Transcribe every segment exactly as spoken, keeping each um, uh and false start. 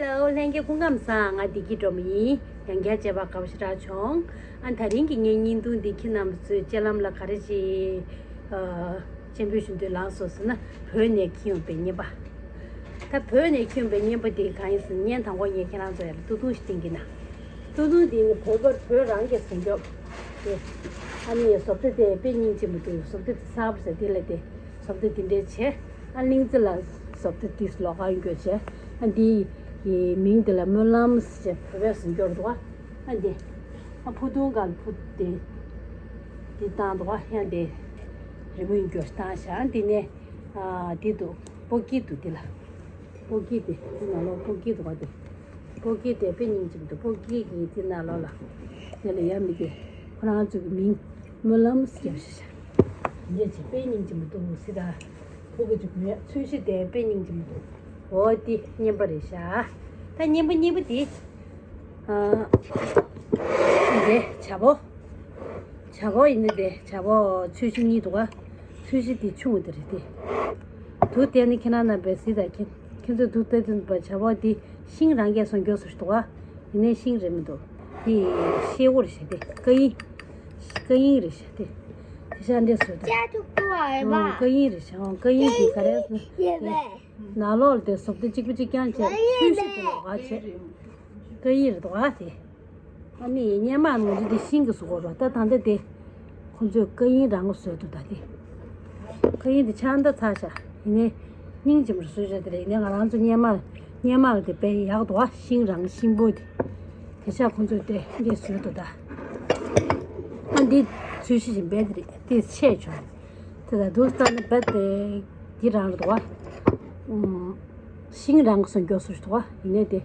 ཨོ་ལྷན་རྒྱས་སྐུ་ཁམས་བཟང་། ང་བདེ་སྐྱིད་སྒྲོལ་མ་ཡིན། ཡང་བསྐྱར་མཇལ་བར་དགའ་པོ་ཞེ་དྲག་བྱུང་། ཨ་ད་རིང་གི་ངའི་བརྙན་ཐུང་འདི་ཁྱེད་རྣམ་ཚོའི་སྤྱན་ལམ་ལ་ག་རེ་ཞིག་ཨ་སྤྱན་འབུལ་ཞུ་འདོད་ལངས་སོང་ཟེར་ན། བོད་ནས་འཁྱེར་ཡོང་པའི་བརྙན་པ། ད་བོད་ནས་འཁྱེར་ཡོང་པའི་བརྙན་པ་དེ་གང་ཡིན་ཟེར་ན། བརྙན་དང་པོ་ངས་ཁྱེད་རང་ཚོ་ཡར་ལ་སྟོད་ཐུང་ཞིག་བསྟན་གྱི་ན། སྟོད་ཐུང་དེ་ནི་བོད་པར་བོད་རང་གི་བཟོ་བཀོད་དེ། ཨ་ནི་བཟོ་ལྟ་དེ་དཔེ་སྙིང་རྗེ་མོ་འདུག་བཟོ་ལྟ་དེ་གསར་པ་ཟེར་དེ་ལ་དེ། བཟོ་ལྟ་དེ་འདྲས་བྱས། ཨ་གླིང་རྩེ་ལ་བཟོ་ལྟ་དེ་ལོགས་ཀ་ཡོང་རྒྱུ་བྱས། ཨ་འདི་ཡི་མིང་དེ་ལ་སྨོན་ལམ་ཟེར་བྱས་བོད་པས་བཟོ་འགྱུར་འདུག་ཨ་འདི་ཨ་ཕུ་ཐུང་གང་ཕུ་དེ་དེ་བཏང་འདུག་ཡང་དེ་རི་མོ་ཡིན་རྒྱུ་བཏང་བཞག་ཨ་འདི་ནས་ཨ་དེ་འདུག་སྤོ་སྐྱིད་འདུག་དེ་ལ། སྤོ་སྐྱིད་དེ་དེ་ནང་ལོགས་སྤོ་སྐྱིད་འདུག་ག་དེ། སྤོ་སྐྱིད་དེ་དཔེ་སྙིང་རྗེ་མི་འདུག་སྤོ་སྐྱིད་ཀྱི་དེ་ནང་ལོགས་ལ་དེ་ལ་ཡ་མི་དེ་ཁོ་རང་ཚོ་གི་མིང་སྨོན་ལམ་ཟེར་བྱས་བཞག་ཡ་ཅེ་དཔེ་སྙིང་རྗེ་མི་འདུག་ཟེར། ད་ཕུ་གུ་ཅིག་མེད། ཚོས་གཞི་དེ་དཔེ་སྙིང་རྗེ་མི་འདུག་འོ་དེ་བརྙན་པ་རེད་བཞག་ད་བརྙན་པ་གཉིས་པ་དེ། ཨ་དེ་བྱ་ཕོ། བྱ་ཕོ་ཡིན་ན་དེ་བྱ་ཕོ་ཚོས་གཞི་གཉིས་འདུག་ག་ཚོས་གཞི་དེ་ཆུང་བ་དེ་རེད་དེ། དུ་བལྟས་ནས་ཁྱེད་རང་རྣམ་པས་གཟིགས་དང་། ཁྱེད་ཁྱེད་ཚོས་དུ་བལྟས་དུས་བྱ་ཕོ་དེ་ཤིང་རང་གས་སོང་མགྱོགས་སུ་འདུག་ག་ཡིན་ནའི་ཤིང་རེད་མི་འདུག་དེ་ཤེལ་སྒོ་རེད་བཞག་དེ་ཀ་ཡིན། ཀ་ཡིན་རེད་བཞག་དེ། དེ་ཤ་འདྲེས་སུ་དེ། ཀ་ཡིན་རེད་བཞག་ཀ་ཡིན་དེ་ག་རེ་ཟེར་ན་དེ། ནང་ལོགས་ལ་དེ་བཟོ་ལྟ་གཅིག་པ་གཅིག་རྐྱང་བྱས། ཚོས་གཞི་དེ་ལོགས་ཀ་བྱས། ཀ་ཡིན་རེད་འདུག་ག་དེ། ཨ་ནི་སྔོན་མ་ང་ཚོ་དེ་ཤིང་གི་བཟོ་གོ་རོགས། ད་ད་ལྟ་དེ་ཁོང་ཚོས་ཀ་ཡིན་རང་གི་བཟོས་འདུག་ད་དེ་ཀ་ཡིན་དེ་ཆགས་འདི་ཚར་ཤག་ཡིན་ནའི་སྙིང་རྗེ་མོ་བཟོས་བྱས་དེ་རེད། ཡིན་ནའི་ང་རང་ཚོ་སྔོན་མ་སྔོན་མ་ལ་དེ་དཔེ་ཡག་འདུག་ག་ཤིང་རང་གི་ཤིང་ཕོ་དེ། དེ་ཤག་ཁོང་ཚོས་དེ་འདི་བཟོས་འདུག་ད་ཨ་འདི་ཚོས་གཞི་བཞིན་དཔེ་དེ་རེད། དེ་ཆད་བྱུང་། དེ་ད་འདུག་ལྟ་ན་རྦད་དེ་འདི་རང་རེད་འདུག་ག་ཤིང་རང་གི་སོང་མགྱོགས་སུ་འདུག་ག་ཡིན་ནའི་དེ།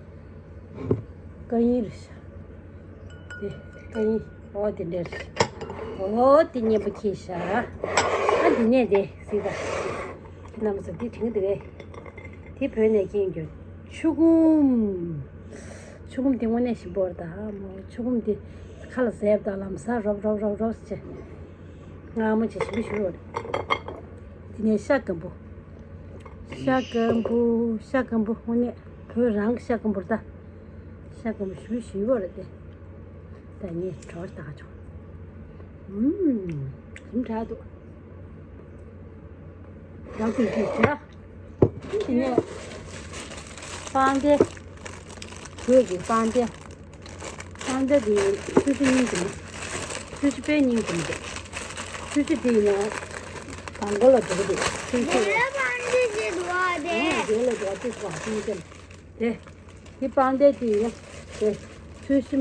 ཀ་ཡིན་རེད་ཤག་དེ་ཀ་ཡིན། འོ་དེ་འདྲ་རེད། འོ་དེ་སྙན་པོ་ཁྱེད་ཤག་ཨ་འདི་ནས་དེ་གཟིགས་དང་། ཁྱེད་རྣམ་པ་ཚོ་འདི་དྲན་གི་འདུག་གས། དེ་བོད་ནས་སྐྱེལ་རྒྱུ་ཆུ་ཁུམ། ཆུ་ཁུམ་དེ་དངོས་གནས་ཞིམ་པོ་རེད་ད། མོ་ཆུ་ཁུམ་དེ་ཁ་ལ་ཟས་དང་ལམ་སང་རོབ་རོབ་རོབ་རོབ་བྱས། མངར་མོ་བྱས་ཞིམ་པོ་ཞིམ་པོ་རེད། དེ་ནས་ཤ་སྐམ་པོ། ཤ་སྐམ་པོ་ཤ་སྐམ་པོ་དངོས་གནས་བོད་རང་གི་ཤ་སྐམ་པོ་རེད་ད། ཤ་སྐམ་པོ་ཞིམ་པོ་ཞིམ་པོ་རེད་དེ། ད་ངས་བྲོ་བ་ལྟ་ག་བྱུང་། ཨུམ། ཞིམ་དྲགས་འདུག་རང་ཁུལ་གྱི་བྱ། དེ་ནས་སྤང་ཐང་། བོད་ཀྱི་སྤང་ཐང་། སྤང་ཐང་དེ་ཚོས་གཞི་སྙིང་རྗེ་མོ། ཚོས་གཞི་དཔེ་སྙིང་རྗེ་མོ་འདུག་ཚོས་གཞི་དེ་ཡིན་ན་དང་པོ་ལ་འགྲོ་གི་འདུག་ཚོས་གཞི་ལ། ངའི་སྤང་ཐང་ཞིག་འདུག་ཨ་དེ། ཨ་དེ་ལ་འགྲོ་བ་ཚོས་གཞི་སྙིང་རྗེ་མོ་དེ། དེ་སྤང་ཐང་དེ་ཡིན་ན་དེ་ཚོས་གཞི་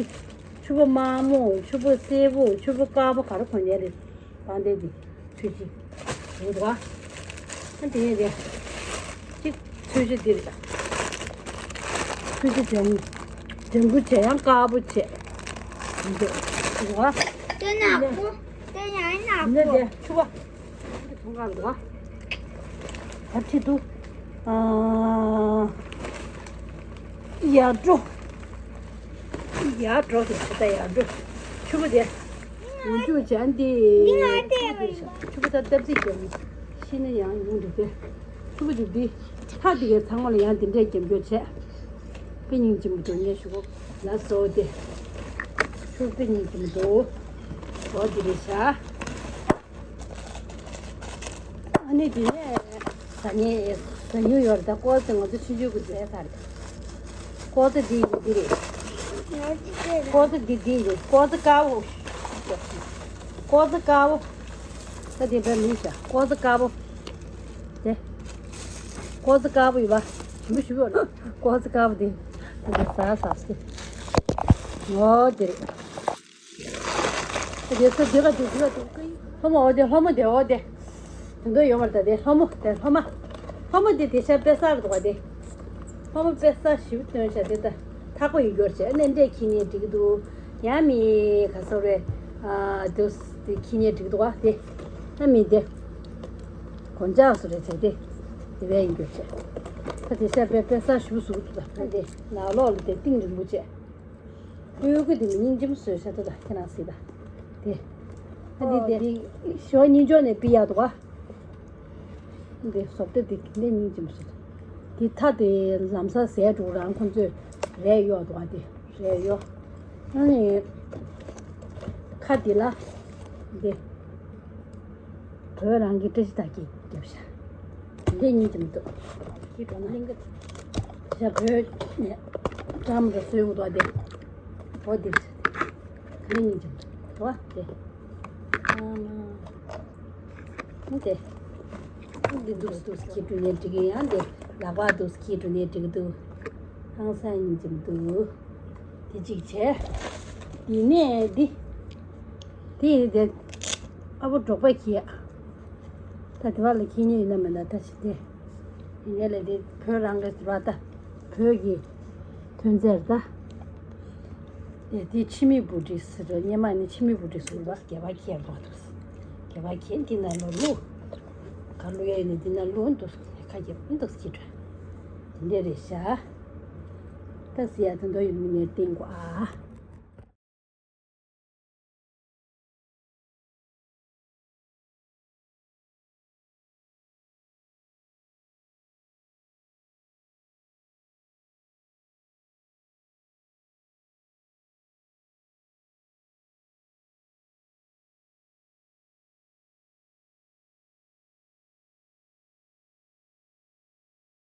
ཕྱུ་པ་དམར་མོ། ཕྱུ་པ་སེར་པོ། ཕྱུ་པ་དཀར་པོ་ག་རེ་གོན་ཡ་རེད། སྤང་ཐང་དེ་ཚོས་གཞི་ཡོད་པ། ཨ་དེ་ཡིན་རེད། གཅིག་ཚོས་གཞི་འདི་རེད། ཚོས་གཞི་ལྗང་ལྗང་ཁུ་བྱས་ཡང་དཀར་པོ་བྱས། འདི་འདུག་པ། དེ་ནག་པོ། དེ་ཡང་ནག་པོ། ནི་དེ་ཕྱུ་པ། ཐུང་ག་འདུག་པ། ད་ཁྲིད་དུ། ཨ། ཡར་འགྲོ། ཡར་འགྲོ་ཟེར་ད་ཡར་འགྲོ། ཕྱུ་པ་དེ། འུ་ཅུ་བྱ་འདི། ཕྱུ་པ་ད་སྟབས་ཚིག་གྱོན། ཤི་ན་ཡང་ཡོང་འདུག་སྟེ། ཕྱུ་པ་འདི་འདི། ཐག་འདི་གའི་ཚང་མ་ལ་ཡང་འདི་འདྲས་རྒྱབ་སྐྱོར་བྱས། དཔེ་སྙིང་རྗེ་མོ་འདུག་ངས་ཞུ་གོ་ལ་བཟོ་སྟེ། ཕྱུ་པ་དཔེ་སྙིང་རྗེ་མོ་འདུག་འོ་འདི་རེད་ཤག་ཨ་ནི་དེ་ནས་ཟ་ཉེ་ཟ་ཉུང་ཡོད་རེད། ད་ཀོ་ཙི་ང་ཚོ་ཆུང་ཆུང་གི་ཟས་ཚར་རེད། ཀོ་ཙི་འདི་ཡིན་འདི་རེད། ཀོ་ཙི་འདི་འདི་རེད། ཀོ་ཙི་དཀར་པོ། ཀོ་ཙི་དཀར་པོ། ད་དེ་བས་མིན་ཤག་ཀོ་ཙི་དཀར་པོ། དེ། ཀོ་ཙི་དཀར་པོ་ཡོད་པ། ཞིམ་པོ་ཞིམ་པོ་རེད། ཀོ་ཙི་དཀར་པོ་དེ། ད་དེ་ཟ་ཟ་སི། འོ་དེ་རེད། དེ་ཚོ་དེ་ག་དེ་དེ་ག་དེ་ལྷ་མོ་འོ་དེ་ལྷ་མོ་དེ་འོ་དེ། དེ་འདོད་ཡོད་མ་རེད་ད་དེ་ལྷ་མོ་དེ་ལྷ་མ། ལྷ་མོ་དེ་དེ་ཤ་དཔེ་གསར་འདུག་པ་དེ། ལྷ་མོ་དཔེ་གསར་ཞིབ་སྟོན་བྱ་དེ་ད། ཐག་པ་ཡོད་རྒྱུར་བྱས་ནས་འདྲས་ཁྱི་ཉལ་འགྲིག་འདུག་ཡང་མི་ག་སོ་རེ། ཨ་དེ་དེ་ཁྱི་ཉལ་འགྲིག་འདུག་པ་དེ། ཡང་མི་དེ། གོན་ཆག་སོ་རེ་བྱས་ཏེ། དེ་བས་ཡིན་རྒྱུར་བྱས། ད་དེ་ཤ་དཔེ་དཔེ་གསར་ཞིབ་བཟོ་འདུག་ད་དེ་ནང་ལོགས་ལ་དེ་གཏིང་རིང་པོ་བྱས། སྤོ་སྐྱིད་དེ་མི་སྙིང་རྗེ་མོ་བཟོས་ཤག་ད་ཁྱེད་རང་གཟིགས་དང་། དེ། ཨ་འདི་དེ། ཞོ་གཉིས་འཇོག་ནས་ཕུད་ཡག་འདུག་ག་འདི་བཟོ་ལྟ་དེ་ག་འདྲས་སྙིང་རྗེ་མོ་བཟོས་འདུག་དེ་ཐ་དེ་ལམ་སང་ཟས་འགྲོ་རང་ཁོང་ཚོས་རས་གཡོག་འདུག་བ། དེ་རས་གཡོག་ཨ་ནི་ཁ་འདི་ལ་འདི་བོད་རང་གི་བཀྲ་ཤིས་རྟགས་ཀྱིས་བརྒྱབ་ཤག་འདི་གཉིས་ཀྱི་མི་འདུག་ཁྱི་འགྲོ་ན་གླིང་ག་ཤ་བོད་ནས་ཀྲམ་ར་སོན་འདུག་བ། དེ་འོ་འདི་འདི་གཉིས་ཀྱི་མི་འདུག་བ། དེ་ཨ་མ། འདི། འདི་འདུག་འདུག་སྐྱིད་འགྲོ་ནས་འགྲིག་གི། ཡང་འདི་ལག་པ་འདུག་སྐྱིད་འགྲོ་ནས་འགྲིག་འདུག་ཧང་སང་ཡིན་གྱི་འདུག་དེ་གཅིག་བྱས། ཡིན་ནས་འདི། དེ་ཡིན་དེ། ཨ་ཕོ་འབྲོག་པ་ཁྱི་ཡ། ད་དེ་བ་ལ་ཁྱི་ཉོ་ཡིན་ན་མིན་ན་ད་ཅི་དེ། ཡིན་ནས་ལས་དེ་བོད་རང་གི་ཟུར་བ་ད། བོད་ཀྱི། ཐོན་རྫས་རེད་ད། དེ་དེ་ཕྱི་མིག་བུ་ཏྲི་ཟེར་རེད། སྙེ་མ་ནི་ཕྱི་མིག་བུ་ཏྲི་ཟེར་བ། སྒལ་པ་ཁྱེར་འགྲོ་འདུག་སྒལ་པ་ཁྱེར་འདི་ན་ལོ་ལུ། ག་ལུ་ཡ་ཡིན་ན་འདི་ན་ལུ་འདུག་ཁ་རྒྱབ་འདུག་སྐྱིད་འགྲོ། དེ་འདྲས་རེད་ཤག་ད་ཟེར་ཡ་དེ་འདྲ་ཡོད་མི་ངས་བསྟན་དགོས་ཨ།